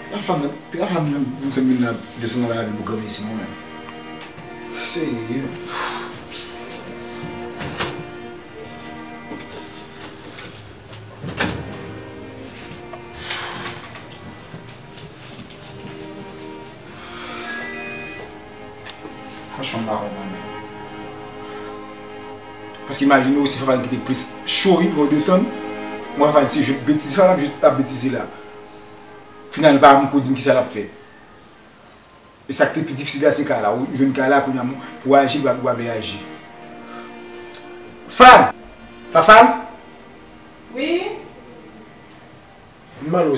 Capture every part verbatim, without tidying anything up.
Piga fanm nan, piga fanm nan vin fè m vin la desann nan lavi pou granmesi non menm. Serye. Franchman, m pa konprann. Paske imajine w si Fafane ki te plis cho wi pou yo desann. Mwen Fafane se jwe betiz, Fafane ap jwe, ap betize la. Final pa menm ko di m kisa l ap fè. E sa k te pi difisil la se Kay la. Ou jwenn Kay la kounye a pou aji, li pa, li pa vle aji. Fan! Fafane! Wi? Vin pale w.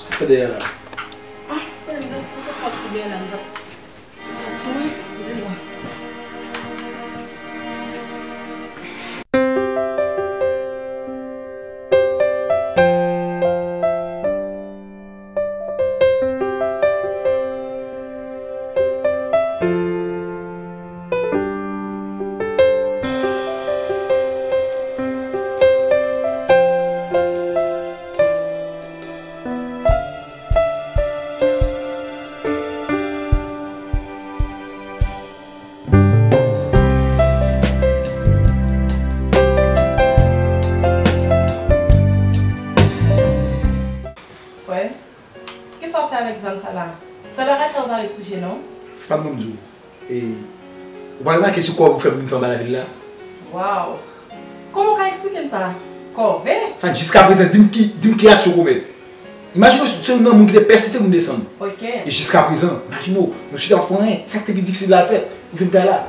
Sa w fè dèyè la? Ah, konnen m t ap, m t ap fè ti dèyè la, m t ap, m t ap di mwen, di mwen. Frè, kisa w fè avèk zam sa la? Frè, bagay sa yo pa ret sou je non. Fanm, ban m di w, e, ou pa remake se kòve ou fè m vin fè anba lavil la? Waw! Kòman w ka eksplike m sa? Kòve? Fanm, jiskaprezan, di m ki, di m ki aksyon w komèt. Imajine w se youn nan moun ki te pèsiste pou m desann. Ok. E jiskaprezan, imajine w, nou chita w ap fè anyen, sa k te pi difisil la fèt, ou jwenn Kay la.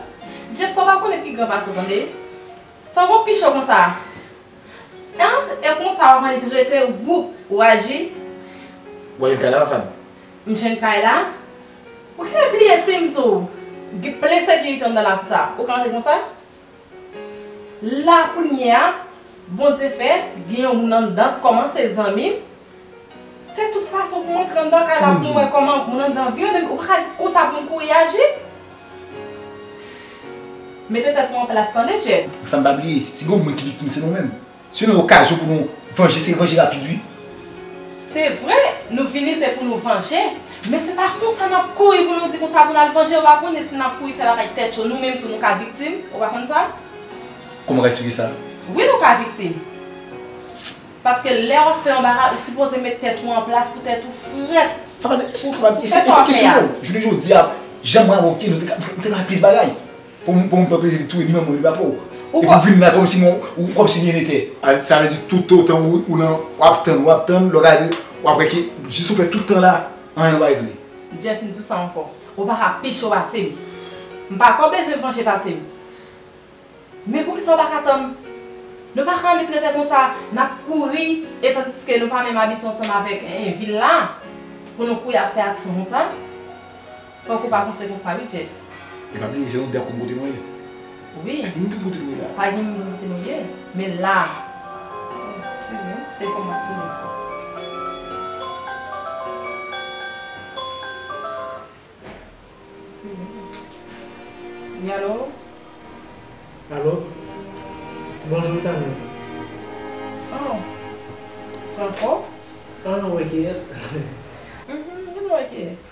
Jeff, sa w pa konnen pi gran pase w, tande? Sa w gon pi cho konsa? An, e konsa w ap annik rete, ou, ou aji? Ou jwenn Kay la, Fafane? M jwenn Kay la? Ou genlè bliye si m di w, gen plen sekirite anndan la pou sa. Ou ka antre konsa? La kounye a, Bondye fè, gen yon moun anndan k kòmanse zanmi m. Se tout fason pou m antre anndan kay la pou m wè kòman moun anndan viv, men ou pa ka di konsa pou m kouri aji. Mete tèt ou an plas, tande, Jeff. Fanm, pa bliye, si gen yon moun ki viktim, se nou menm. Si nou nan okazyon pou nou vanje, se vanje rapid, wi. Se vre, nou vini se pou nou vanje, men se pa konsa n ap kouri pou nou di konsa pou n al vanje, ou pa konnen si n ap kouri fè bagay tèt cho, nou menm tou nou ka viktim, ou pa konn sa? Kòman w ka eksplike sa? Wi, nou ka viktim. Paske lè w ap fè yon bagay, ou sipoze met tèt ou an plas pou tèt ou frèt. Fafane, e se, e se, e se kesyon non. Jounen jodi a, jan mwen avè w ki, nou te ka, nou te ka fè plis bagay. Pou m, pou m pran plezi li touye ni manman w ni papa w. Epi w vin la kòmsi non, ou kòmsi li enete. A, sa vle di toutotan ou, ou nan, w ap tann, w ap tann, lè w gade, w ap wè ke jis ou fè tout tan la, anyen nou pa regle. Jeff, m di w sa ankò. Ou pa ka pi cho pase m. M pa ko bezwen vanje pase m. Men poukisa w pa ka tann? Nou pa ka annik rete konsa, n ap kouri, e tandiske nou pa menm abitye ansanm avèk, eh, vil la, pou nou kouri ap fè aksyon konsa? Fòk ou pa panse konsa wi, Jeff. E pa bliye, se yon dèk konn kote nou ye. Wi. Pa gen moun ki konn kote nou ye la. Pa gen moun konn kote nou ye. Men la, serye, telefòn m ap sonnen ankò. Eskize m. Wi, alo? Alo? Bonjou, Tania. Oh, Franco? Ah, ou wè kiyès? Mhm, vin wè kiyès.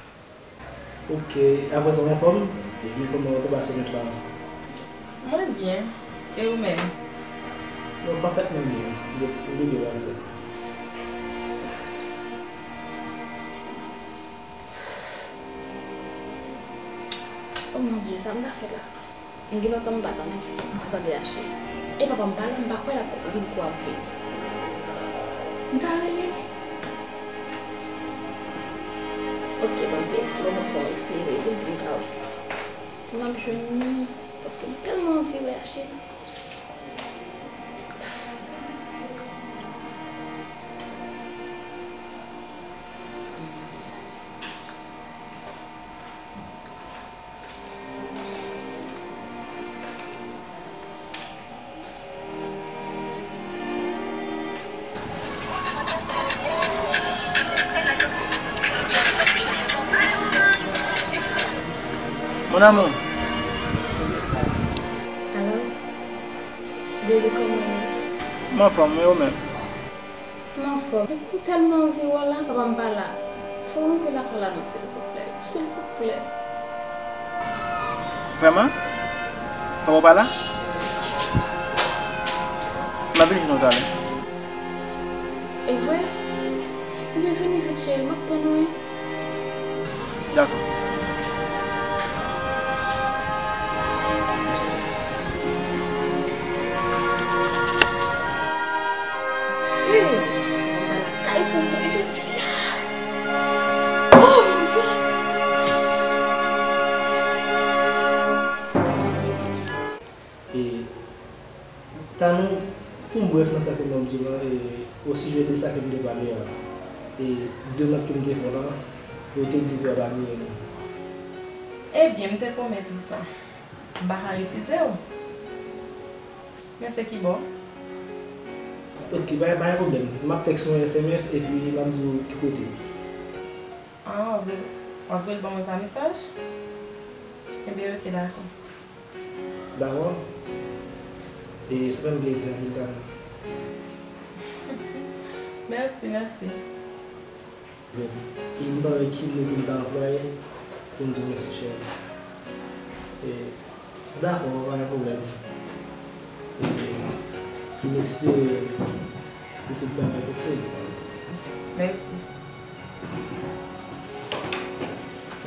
Ok, apre sa, w anfòm? Men kòman w te pase nèt la? Mwen byen. E ou menm? Bon, pafètman byen. Li, li byen pase. Oh mon Dieu, sa m ta fè la? M gen lontan m pa tande, m pa tande Achille. E papa m pa la, m pa kwè l ap, li poko ap vini. M ta rele. Ok, ban m veye, sinon m fè yon eseye rele l pou m ka wè si m ap jwenn li, paske m tèlman anvi wè Achille. Mon amour. Alo? Baby, kòman w ye? M anfòm, e ou menm? M anfòm. M tèlman anvi wè w la, papa m pa la. Fò w rive lakay la non, silvouplè. Silvouplè. Vrèman? Papa w pa la? M ap vin jwenn ou talè. E vre? Ebyen vini vit cheri, m ap tann ou wi. Dakò. Yes. Hey, kay pou mwen jodi a. Oh mon Dieu. E Tanou, pou m brèf nan sa ke m ap di w la, e, osijè de sa ke m te pale a, e, demann ke m te fè w la, yo te di m ke w ap aniye nou. Ebyen, m te pwomèt ou sa. M pa ka refize w. Men se ki bò? Ok, pa, pa gen pwoblèm. M ap tèks ou yon S M S epi m ap di w ki kote. Ah, w ap voye l ban mwen pa mesaj? Ebyen, ok, dakò. Dakò. E se fè m plezi anpil, Tanou. Mèsi, mèsi. Bon, e m pa wè ki mo pou m ta anplwaye pou m di w mèsi, cheri. E, dakò, pa gen pwoblèm. E, m espere pou tout bagay posib. Mèsi.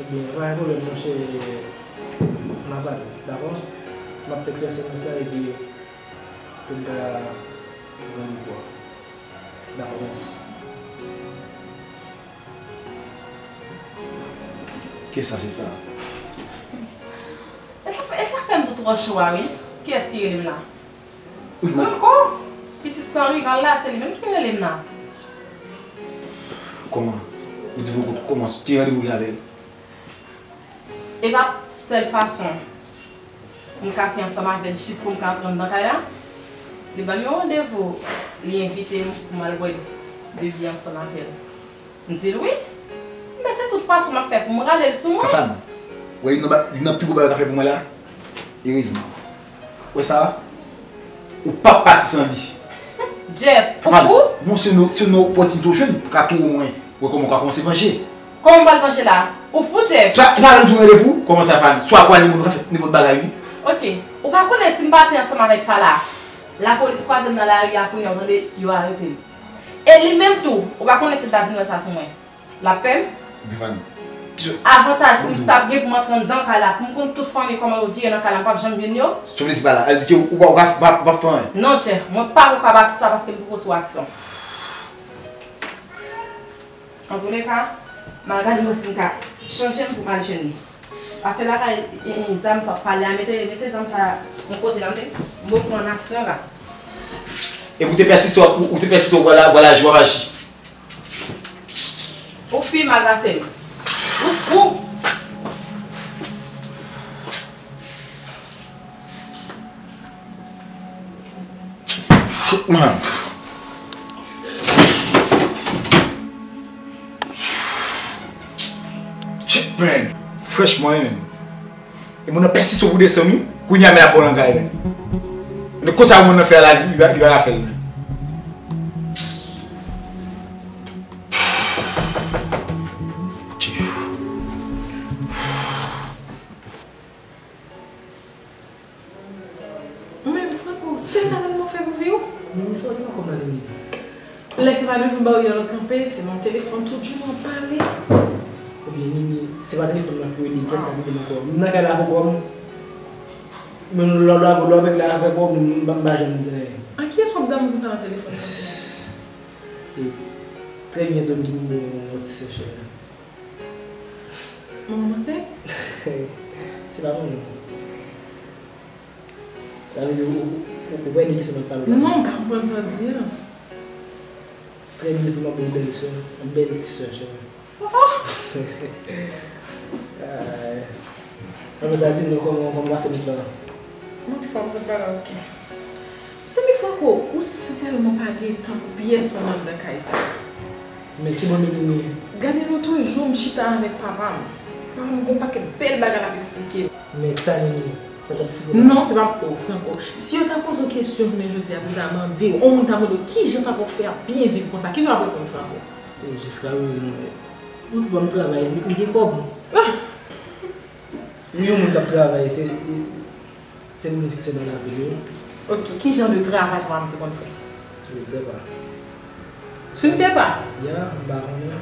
Ebyen, pa gen pwoblèm, monchè, n a pale, dakò? M ap tèks ou S M S la, epi pou n ka randevou a. Dakò, mèsi. Kisa, sista? E sa, e sa fè m tou twò cho a, wi. Kiyès ki rele m la? Wi, Franco, pitit san rival la, se li menm ki rele m la. Kòman? Ou di Franco kòman? Ki randevou w gen avè l? E pa sèl fason m ka fè ansanm avè l jis pou m ka antre anndan kay la. Li ban m yon randevou, li envite m pou m al bwè de byè ansanm avè l. M di l wi. Men se tout fason m ap fè pou m rale l sou mwen. Fafane, wè youn nan ba-, youn nan pi gwo bagay w ka fè pou mwen la, erezman. Wè sa? Ou p ap pati san li. Jeff, ou fou? Fafane, bon, se yon, se yon opòtinite w jwenn pou ka touwe mwen. Wè kòman w ka kòmanse vanje. Kòman m pral vanje la? Ou fou, Jeff? Se pa, e pa lè m di w randevou, kòman sa, Fafane? Swa pou ale moun, ou ka fè nenpòt bagay, wi. Ok, ou pa konnen si m pati ansanm avèk sa la, lapolis kwaze m nan lari a kounye a, w tande, yo arete m. E li menm tou, ou pa konnen si l ta vin wè sa sou mwen. L ap pè m? Ebyen, Fani, avantaj m t ap gen pou m antre anndan kay la, pou m konn tout fanmi kòman yo vire nan kay la, m p ap janm jwenn yo. Sa w vle di pa la? Sa vle di ke ou pa, ou pa, ou pa, ou p ap fè anyen? Non, Jeff, mwen pa poko ap aksyon sa paske m poko sou aksyon. Antouleka, m al gade mwen si m ka chanje m pou m al jwenn li. Pa fè lakay, e, e, zam sa w ap pale a, mete, mete zam sa yon kote tande. M poko an aksyon la. Epi ou te pèsiste, ou, ou te pèsiste, ou pral, ou pral aji, w ap aji. Ou pi mal pase m. Ou fou. Shit, man. Shit, man. Frèchman, wi, men. E moun nan pèsiste pou desann, wi. Kounye a, men l ap ba w langay, men. Men konsa moun nan fè a la, li, li, li pa ka fè l, men. Men, Franco, se sa sèlman w fè pou vi w? Men, men sa w gen nan kò m la, Leni? Lè se pa devan baryè w kanpe, se nan telefòn tout jou w ap pale. Oubyen, Nini, se pa telefòn nan pou rele, kiyès k ap rele m ankò? M nan kay la avèk kò m. Men lò, lò, lò, lè w avèk la avèk kò m, m pa, m pa janm di anyen. A kiyès w ap damou konsa nan telefòn nan? E, trè byento, m vin yon ti sè chè la. Manman ansent? Se pa manman. Sa vle di ou, ou, ou, ou pèdi kesyon m ap pale w la? Non, m pa konprann sa w di a. Trè byento m ap gen yon bèl sè, yon bèl ti sè, cheri. Oh! Ay. Apre sa, di m non, kòman, kòman pase bout la? M anfòm, tout bagay oke. Mezanmi, Franco, ou sitèlman pa gen tan pou pyès moun anndan kay sa. Men ki bò Nini ye? Gade lòt jou, m chita avèk papa m. Mwen gen yon pakèt bèl bagay l ap eksplike m. Men sa Nini, sa t ap sipoze. Non, se pa m, oh, Franco. Si yo ta poze w kesyon jounen jodi a, pou ta mande w, yon moun ta mande w kijan papa w fè ap byen viv konsa, kijan w ap reponn Franco? E jiska prezan, ou t ban m travay, li, li gen kòb. Wi, yon moun k ap travay, se, se moun fikse nan lavi l, wi. Ok, ki jan de travay papa m te konn fè? Je ne sais pas. Je ne sais pas? Ya, m pa konnen.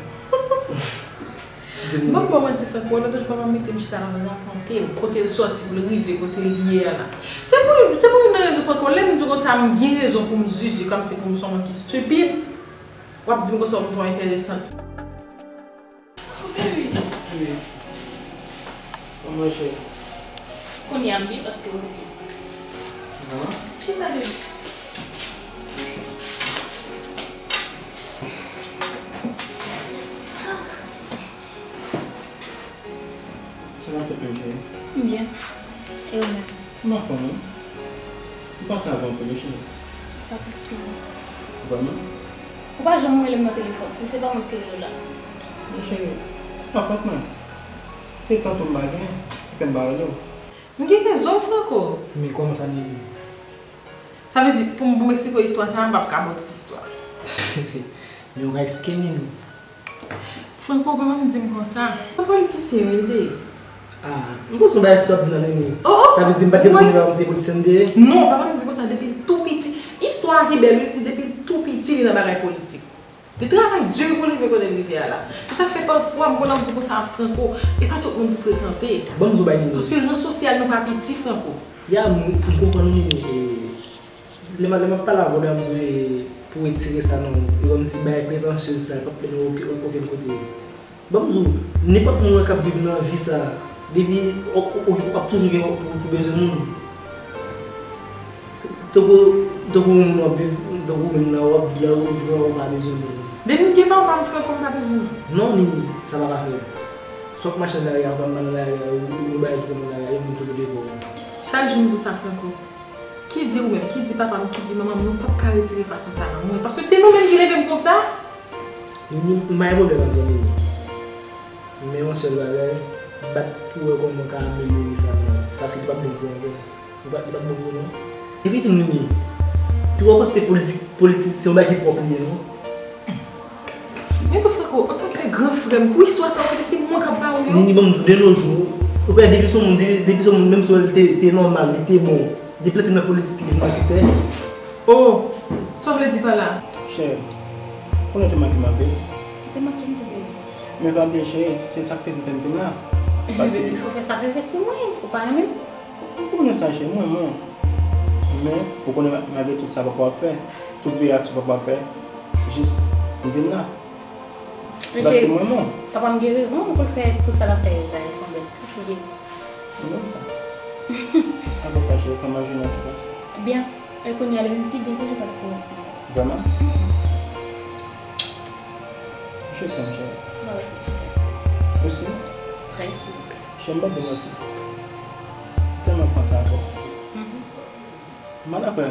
Di m. Ban m ba w manti, Franco, lòt jou papa m mete m chita la, l rakonte m kote l sòti pou l rive kote l ye a la. Se pou, se pou youn nan rezon, Franco, lè m di w konsa, m gen rezon pou m zuzu, kòmsi pou m se yon moun ki stupid, w ap di m konsa, w twò enteresan. Baby. Wi. Kòman chè? Kounye a m byen paske w leve. Chita, baby. Sa va, tèt mwen cheri? M byen. E ou menm? M anfòm, wi. M pase avè w anpil, wi, cheri. Pa plis ke sa. Vrèman? Ou pa janm rele m nan telefòn, si se pa mwen ki te rele w la. Men cheri, se pa fòt mwen. Se tan tou m pa gen, ki fè m pa rele w. M gen rezon, Franco. Men kòman sa, Nini? Sa vle di, pou m, pou m eksplike w istwa sa a, m p ap ka ba w tout istwa. Men ou ka eksplike m, Nini. Franco, papa m di m konsa. Se politisyen, wi, l te ye. Ah, m panse yon bagay sòt di nan Nini. Oh, oh. Sa vle di m pa t gen pou m se politisyen m te ye? Non, papa m di konsa depi l tou piti. Istwa a ki bèl, wi, l di depi l tou piti, li nan bagay politik. Li travay di pou l rive kote l rive a la. Se sa k fè pafwa m konn ap di konsa, Franco, e pa tout moun pou frekante. Ban m di w bagay, Nini. Paske ran sosyal nou pa piti, Franco. Ya, m, m konprann ou, Nini, e, lè m, lè m ap pale avè w, lè m di w, e, pou retire sa nan ou, e kòmsi bagay pretansyez sa, l p ap mennen w okenn, okenn kote. Ban m di w, nenpòt moun wè k ap viv nan vi sa, depi w, w, w, w ap toujou gen pou, pou bezwen moun. Tankou, tankou moun w ap viv, tankou menm nan w ap viv la, ou di non, ou pa bezwen moun. Depi m gen papa m, Franco, m pa bezwen moun. Non, Nini, sa pa ka fèt. Sòt mache nan lari a, pa m nan lari a, ou, ou, ou bay tout moun nan lari a, yon moun ki pou devò w. Chak jou m di w sa, Franco. Ki di ou menm, ki di papa m, ki di manman m, nou p ap ka retire fason sa nan mwen. Paske se nou menm ki leve m konsa. Nini, m pa gen pwoblèm avè w, Nini. Men yon sèl bagay, bat pou wè kòman w ka amelyore sa nan, paske li p ap bon pou ou ankò. Li pa, li pa t bon pou ou, non. Epi tou, Nini, tou w ap panse politik, politik se yon bagay ki pwòp li ye, non? Men tou, Franco, antanke gran frè m, pou istwa sa, ou kite se mwen k ap ba ou yo. Nini, ban m di w, de nos jours, ou kwè depi se yon moun, depi, depi se yon moun, menm si w wè l te, te nòmal, li te bon, depi l antre nan politik, li vin malfektè. Oh, sa w vle di pa la? Chè, konnen w te manke m anpil. Ou te manke m tou, baby. Men pa bliye, chè, se sakrifis m fè m vin la. Paske baby, fò w fè sakrifis pou mwen, ou pa renmen m? Ou konnen sa, chè, m renmen w. Men, ou konnen ma-, malgre tout sa papa w ap fè, tout vye aksyon papa w ap fè, jis m vin la. Se paske m renmen w. Papa m gen rezon pou l fè tout sa l ap fè yo, sa e sanble. Ou konn sa. Apre sa, cheri, kòman jounen an te pase? Byen. E kounye a, li vin pi byen toujou paske ou. Vrèman? Mhm. Je t'aime, cheri. Mwen osi, je t'aime. Ou si? Très, s'il vous plaît. Cheri, m p ap ba w manti. M tèlman panse avè w. Mhm. M pa dakò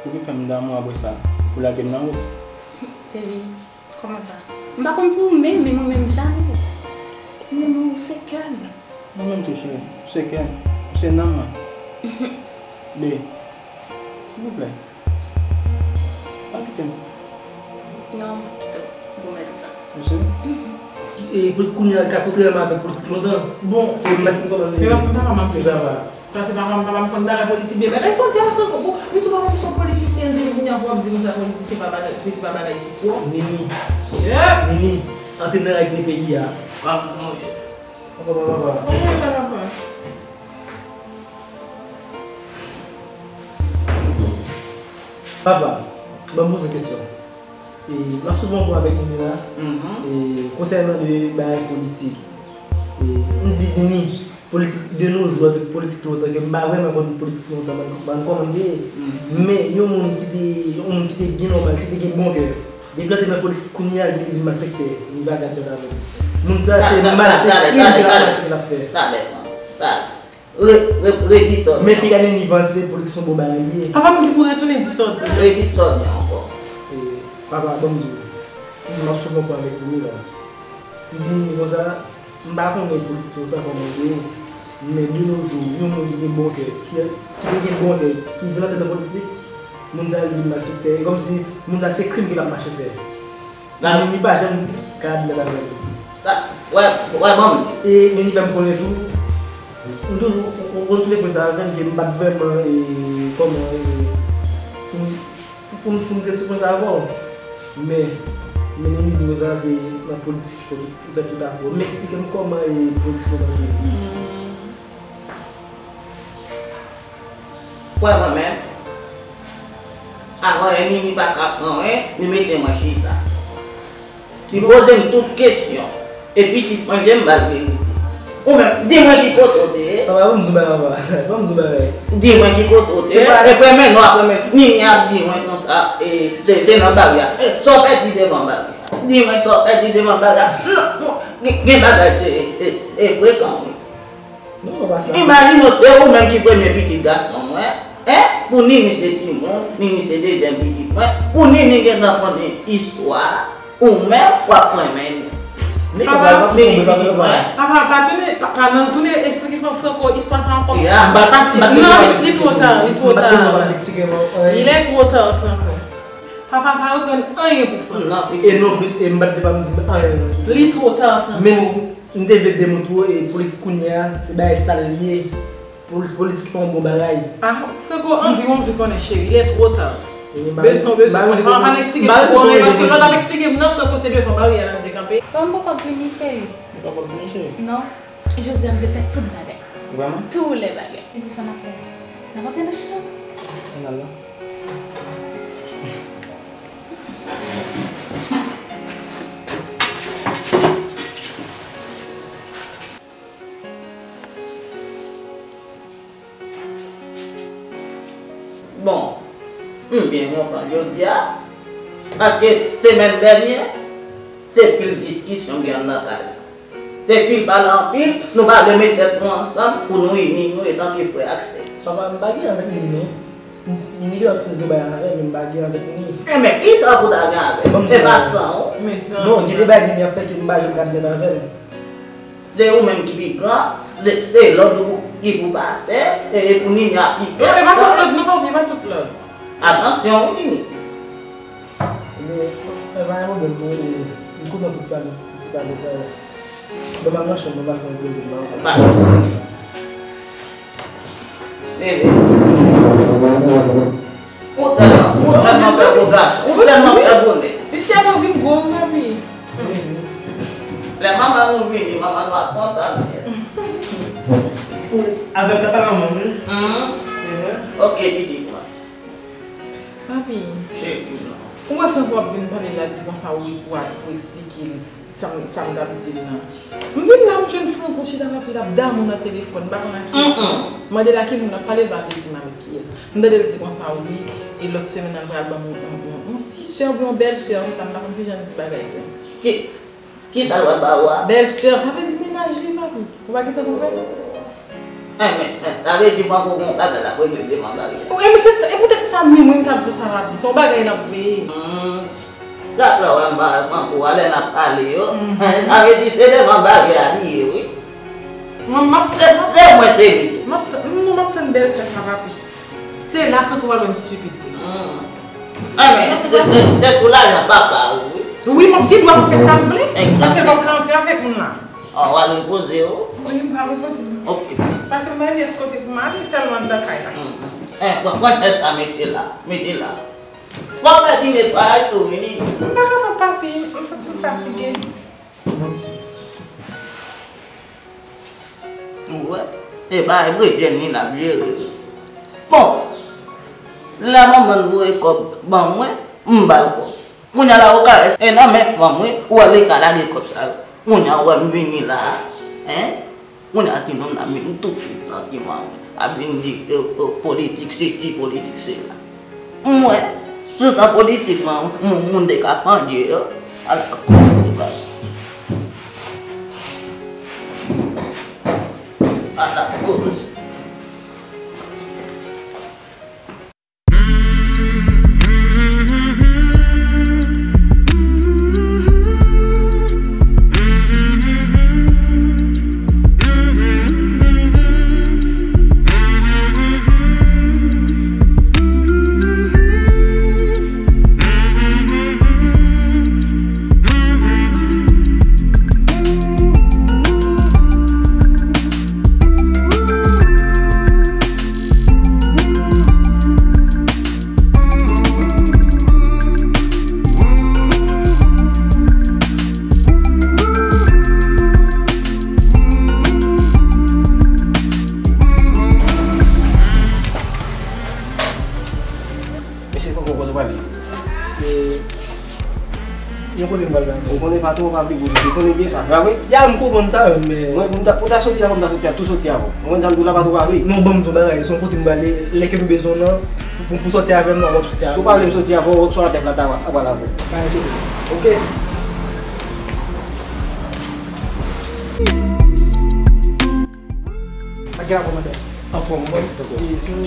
pou w vin fè m damou apre sa, pou w lage m nan wout. Baby, kòman sa? M pa konn pou ou menm, men mwen menm, jamè. M renmen w, ou se kè m. Mwen menm tou, cheri. Ou se kè m. Ou se nanm mwen. Be, silvouplè, pa kite m. Non, m p ap kite w. Bon, mèt sa. Ou si? Mhm. E pou kounye a, li ka kontrèman avèk politik lontan. Bon, e m mèt m kòmanse. Men papa m ap fè. Papa m konn bagay politik byen, men lè soti a Franco, bon, m di papa m se yon politisyen, l te vini an pou w ap di konsa politisyen pa bagay, se pa bagay ki pwòp. Nini. Sè. Nini, antre nan règ de peyi a. Papa, non, ye. Papa, papa, papa. Papa, papa. Papa, ban m poze w kesyon. E, m ap souvan pran avèk Nini la, e, konsènan de bagay politik. E, m di Nini, politik de nos jours avèk politik lontan, ke m pa vrèman konn politik lontan, ban m, ban m kòman m te ye. Men, yon moun ki te, yon moun ki te byen nòmal, ki te gen bon kè, depi l antre nan politik, kounye a, li vin malfektè, li pa gad tèt avè l. Moun sa, se mal, se krim ke l ap mache, ke l ap fè. Talè, talè, talè. Re-, re-, redi tòn. Men piga Nini panse politik se yon bon bagay li ye. Papa m di pou retounen di sa w di. Redi tòn ankò. E, papa, ban m di w. M di m ap souvan pran avèk Nini la. M di Nini konsa, M pa konnen politik yo pran kòman yo ye, men de nos jours, yon moun ki gen bon kè, ki, ki te gen bon kè, ki vin antre nan politik, moun sa yo vin malfektè. E kòmsi moun sa se krim ke l ap mache fè. Nan, li pa janm ka admèt avè l. Sa, wè, wè, bon. E, men li fè m konnen tou, m toujou, m kontinye konn sa avè m, ke m pa t vrèman, e, kòman, e, pou m, pou m, pou m te sou konsa avè w. Men, men, men, men, sa se nan politik, fò ou fè tout afè w. Men eksplike m kòman, e, politik yo nan peyi. Kwè mwen menm, avan Nini pa ka pran mwen, li mete mwen chita. Li poze m tout kesyon. E pitit mwen, vle m ba l verite. Ou menm, di mwen ki kote w te ye. Papa, ban m di w bagay, papa. Ban m di w bagay. Di mwen ki kote w te ye. Se pa e premye non, a premye. Nini ap di mwen konsa, e, se, se nan bari a. E, sa w pèdi devan bari a? Di mwen sa w pèdi devan bari a. Non, non, gen, gen bagay se, e, e frekan, wi. Non, non, pa sa. Imajine w, se ou menm ki premye pitit gason mwen, en? Pou Nini se timoun, Nini se dezyèm pitit mwen. Pou Nini gentan konnen istwa, ou menm w ap renmen li. Papa, Nini pitit mwen. Papa, pa tounen, pa, pa nan tounen eksplike Fran-, Franco istwa sa ankò. Ya. Paske, non, li two ta, li two ta. Il est trop tard, Franco. Papa, pa reprann anyen pou Franco. Non, e non plis, e m pa t vle pa m di anyen non. Li two ta, Franco. Men M te vle demontre w, e, politik kounye a, se bagay sal li ye. Poli-, politik pa yon bon bagay. Ah, Franco, anvi w anvi konnen, cheri, il est trop tard. Bezwen, bezwen. Pa, pa, pa eksplike m anyen, paske lè w t ap eksplike m nan, Franco, se devan bari a l te kanpe. Bon, m poko ap vini, cheri. Ou poko ap vini, cheri? Non. Jodi a, m te fè tout bagay. Vrèman? Tout lè bagay. Epi sa n ap fè? N ap antre nan chanm. Ann al la. Bon, m byen kontan jodi a, paske semèn dènye, se pil diskisyon gen nan kay la. Depi l pale anpil, nou pa vle met tèt nou ansanm pou nou ini nou etanke frè ak sè. Papa, m pa gen avèk Nini, non. Nini gen anpil de bagay avè m, men m pa gen avèk Nini. Enben, kisa pou ta gen avè l? E pa san ou? Non, gen de bagay Nini ap fè ke m pa janm ka admèt avè l. Se ou menm ki pi gran, se, se lòd ou ki pou pase, e, e pou Nini aplike. E pa tout lòd, non, papi, e pa tout lòd. Atansyon, wi, Nini. Ebyen, e pa yon pwoblèm, non, e, m kontan pou ti pale, pou ti pale sa. Ban m al nan chanm mwen, m al fè yon plezi m ba ou. Ba. Ou tèlman, ou tèlman fè gwo gason, ou tèlman fè bonè. Li fè nou vin gwo, wi, papi. Lè manman nou vini, manman nou ap kontan. Avè m t ap pale manman m, wi. Mhm. Ok, pitit mwen. Papi, cheri, non. Ou wè Franco ap vin pale la, di konsa, wi, pou, pou eksplike l. Sa m, sa m t ap di l lan. M vin la, m jwenn Franco chita, papi, l ap damou nan telefòn, m pa konn ak ki moun. Mande l a ki moun l ap pale, l pa vle di m avèk kiyès. M tande l di konsa, wi, e lòt semèn nan l pral ban m yon, yon, yon, yon ti sè oubyen yon bèl sè, wi, sa m pa konn kijan l di bagay la. Ki, kisa l pral ba ou a? Bèl sè, sa vle di mennaj li, papi. Ou pa gentan konprann? Enben, sa vle di Franco gon bagay l ap regle devan bari a. Wi, men se sa, e poutèt sa menm, wi, m t ap di w sa, papi. Se yon bagay l ap veye. Hmm. Dat la w wè m pa wè Franco a lè n ap pale yo. Mhm. Sa vle di se devan bari a li ye, wi. Mwen, m ap, se, se mwen se li tou. M ap, non, m ap tann bèl sè sa, papi. Se la Franco pral wè m stipid vre. Hmm. Enben, se, se, se sou lajan papa ou, wi. Wi, m ap gen dwa pou fè sa m vle. Egzakteman. Paske m ap ka antre avèk moun la. Ah, w al repoze w? Wi, m pral repoze m. Ok. Paske m pa gen kote pou m ale, sèlman anndan kay la. Hmm. Eh, pran, pran chèz la, mete la. Mete la. Bon, mwen di netwayaj tou, vini. M pa kapab, papi. M santi m fatige. Ou wè? E bagay vre, Jenny l ap jere. Bon, lè manman l voye kòb ban mwen, m ba l kòb. Kounye a la, ou ka wè, e nan men fanm, wi, ou wè li ka lage kòb sa yo. Kounye a, ou wè m vini la a, en? Kounye a, ti nonm nan vin tousuit, trankiman, ap vin di, e, e, politik sesi, politik sela. M wè, sou tan politik lan, moun, moun te ka pandye yo, ala koz. Ala koz. Konnen patwon pa vle gwo soti, konnen byen sa, pa vre? Ya, m konprann sa, men mwen, pou m ta, pou ta soti la, pou m ta soti a, tou soti avè w. Mwen, sa m di w la, patwon pa vle. Non, ban m di w bagay, se yon kote m prale, lè ke m bezwen w nan, pou, pou soti avè m nan, w ap soti avè m. Si w pa vle m soti avè w, w sou atè la, ta va, ap pale avè w. Bagay, oke. Oke. Ak gen rapò, madanm? Anfòm, mwen se tonton. E, se yon,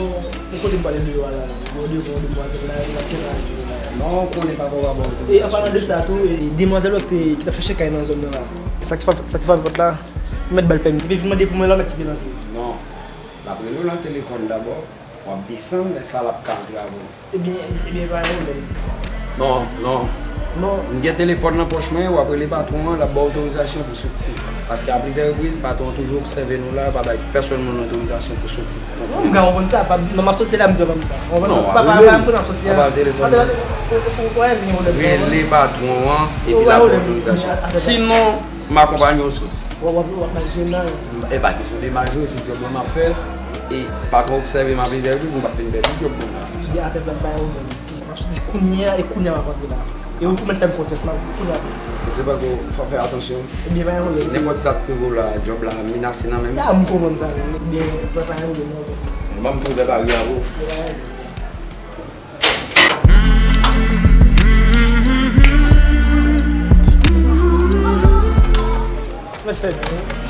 yon kote m prale deyò a la, deyò, deyò, deyò, demwazèl la, e l ap fè bagay la. Non, ou konnen papa w ap ba w otorizasyon. E, an palan de sa tou, e, demwazèl ou ki te, ki t ap chache kay nan zòn nan la, sa ki frape, sa ki frape pòt la, ou mèt ba l pèmi. Epi vin mande pou mwen la, ou mèt kite l antre. Non, l ap rele w nan telefòn dabò, w ap desann, lè sa l ap ka antre avè w. Ebyen, ebyen, pa gen pwoblèm. Non, non. Non. M gen telefòn nan pòch mwen, w ap rele patwon an, l ap ba w otorizasyon pou soti. Paske a plizyè repriz, patwon an toujou obsève nou la, pa bay pèsonn moun otorizasyon pou soti. Non, m ka konprann sa, pa, non, m ap soti la, m di w ban m sa. Non, w ap rele l, pa, pa, pa, pa, m soti a. Rele patwon an, epi l ap ba w otorizasyon. Sinon, m akonpanye w soti. W ap, w ap, w ap mal jwe nan. E pa kesyon de mal jwe, se djòb mwen m ap fè. E patwon obsève m a plizyè repriz, m p ap vin pèdi djòb mwen la. Ebyen, afè sa pa yon pwoblèm. M ap soti kounye a, e kounye a m ap antre la. E ou, ou mèt fè m konfyans, m ap kounye a. Mesye Panko, fò fè atansyon. Ebyen, pa yon pwoblèm. Nenpòt sa k rive w la, djòb la menase nan men m. Ya, m konprann sa, men, ebyen, pa, pa yon pwoblèm, non, bòs. Ban m twouve bagay la pou ou. Mwen fè byen.